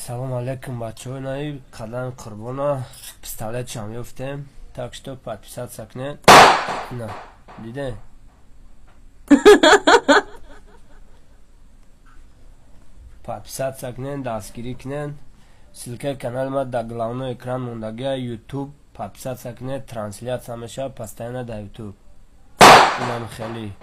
Салом алейкум, бачаҳои наи қадами Қурбона пистолетшам ёфтем, так что подписаться кунед. На, дидем? Подписаться кунед, дастгирӣ кунед. Ссылкаи канали ма дар главной экран мондагия, YouTube подписаться кунед, трансляция мешавад постоянно дар YouTube. Инам хеле.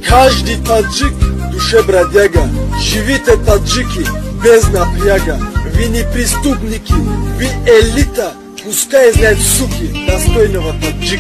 Каждый таджик душе бродяга. Живите, таджики, без напряга. Вы не преступники, вы элита. Пускай знают, суки, достойного таджика.